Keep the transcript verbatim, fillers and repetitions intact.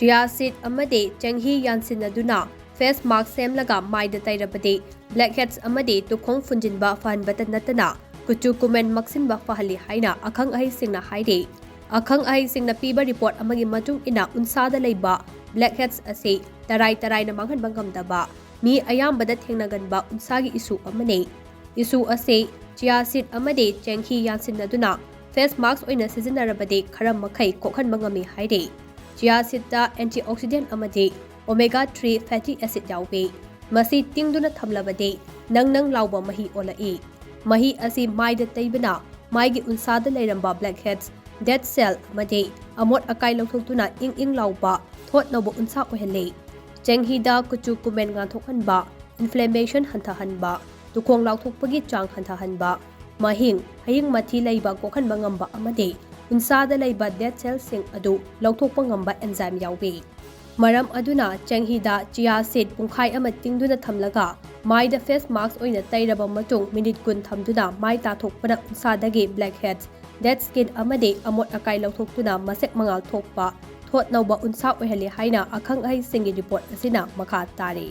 Chia seed ꯑꯃꯗꯤ ꯆꯦꯡꯍꯤ ꯌꯥꯟꯁꯤꯟꯅꯗꯨꯅ face mask ꯁꯦꯝꯂꯒ ꯃꯥꯏꯗ ꯇꯩꯔꯕꯗꯤ blackheads ꯑꯃꯗꯤ ꯇꯨꯈꯣꯡ ꯐꯨꯟꯖꯤꯟꯕ ꯐꯍꯟꯕꯇ ꯅꯠꯇꯅ ꯀꯨꯆꯨ ꯀꯨꯃꯦꯟ ꯃꯛꯁꯤꯟꯕ ꯐꯍꯜꯂꯤ ꯍꯥꯏꯅ ꯑꯈꯪ ꯑꯍꯩꯁꯤꯡꯅ ꯍꯥꯏꯔꯤ꯫ ꯑꯈꯪ ꯑꯍꯩꯁꯤꯡꯅ ꯄꯤꯕ report ꯑꯃꯒꯤ ꯃꯇꯨꯡ ꯏꯟꯅ ꯎꯟꯁꯥꯗ ꯂꯩꯕ blackheads ꯑꯁꯤ ꯇꯔꯥꯏ ꯇꯔꯥꯏꯅ ꯃꯥꯡꯍꯟꯕ ꯉꯝꯗꯕ ꯃꯤ ꯑꯌꯥꯝꯕꯗ ꯊꯦꯡꯅꯒꯟꯕ ꯎꯟꯁꯥꯒꯤ issue ꯑꯃꯅꯤ꯫ Issue ꯑꯁꯤ chia seed ꯑꯃꯗꯤ ꯆꯦꯡꯍꯤ ꯌꯥꯟꯁꯤꯟꯅꯗꯨꯅ face mask ꯑꯣꯏꯅ ꯁꯤꯖꯤꯟꯅꯔꯕꯗꯤ ꯈꯔ ꯃꯈꯩ ꯀꯣꯛꯍꯟꯕ ꯉꯝꯃꯤ ꯍꯥꯏꯔꯤ꯫ Chia seedꯇ antioxidant ꯑꯃꯗꯤ omega three fatty acid ꯌꯥꯎꯏ꯫ ꯃꯁꯤ ꯇꯤꯡꯗꯨꯅ ꯊꯝꯂꯕꯗꯤ ꯅꯪ ꯅꯪ ꯂꯥꯎꯕ ꯃꯍꯤ ꯑꯣꯜꯂꯛꯏ꯫ ꯃꯍꯤ ꯑꯁꯤ ꯃꯥꯏꯗ ꯇꯩꯕꯅ ꯃꯥꯏꯒꯤ ꯎꯟꯁꯥꯗ ꯂꯩꯔꯝꯕ blackheads, dead cell ꯑꯃꯗꯤ ꯑꯃꯣꯠ ꯑꯀꯥꯏ ꯂꯧꯊꯣꯛꯇꯨꯅ ꯏꯪ ꯏꯪ ꯂꯥꯎꯕ, ꯊꯣꯠ ꯅꯧꯕ ꯎꯟꯁꯥ ꯑꯣꯏꯍꯜꯂꯤ꯫ ꯆꯦꯡꯍꯤꯗ ꯀꯨꯆꯨ ꯀꯨꯃꯦꯟ ꯉꯥꯟꯊꯣꯛꯍꯟꯕ, inflammation ꯍꯟꯊꯍꯟꯕ, ꯇꯨꯈꯣꯡ ꯂꯥꯎꯊꯣꯛꯄꯒꯤ ꯆꯥꯡ ꯍꯟꯊꯍꯟꯕ, ꯃꯍꯤꯡ, ꯍꯌꯤꯡ ꯃꯊꯤ ꯂꯩꯕ ꯀꯣꯛꯍꯟꯕ ꯉꯝꯕ ꯑꯃꯗꯤ ꯎꯟꯁꯥꯗ ꯂꯩꯕ dead cellꯁꯤꯡ ꯑꯗꯨ ꯂꯧꯊꯣꯛꯄ ꯉꯝꯕ enzyme ꯌꯥꯎꯏ꯫ ꯃꯔꯝ ꯑꯗꯨꯅ ꯆꯦꯡꯍꯤꯗ chia seed ꯄꯨꯡꯈꯥꯏ ꯑꯃ ꯇꯤꯡꯗꯨꯅ ꯊꯝꯂꯒ ꯃꯥꯏꯗ face mask ꯑꯣꯏꯅ ꯇꯩꯔꯕ ꯃꯇꯨꯡ minute ꯀꯨꯟ ꯊꯝꯗꯨꯅ ꯃꯥꯏ ꯇꯥꯊꯣꯛꯄꯅ ꯎꯟꯁꯥꯗꯒꯤ blackheads, dead skin ꯑꯃꯗꯤ ꯑꯃꯣꯠ ꯑꯀꯥꯏ ꯂꯧꯊꯣꯛꯇꯨꯅ ꯃꯁꯦꯛ ꯃꯉꯥꯜ ꯊꯣꯛꯄ, ꯊꯣꯠ ꯅꯧꯕ ꯎꯟꯁꯥ ꯑꯣꯏꯍꯜꯂꯤ ꯍꯥꯏꯅ ꯑꯈꯪ ꯑꯍꯩꯁꯤꯡꯒꯤ report ꯑꯁꯤꯅ ꯃꯈꯥ ꯇꯥꯔꯤ꯫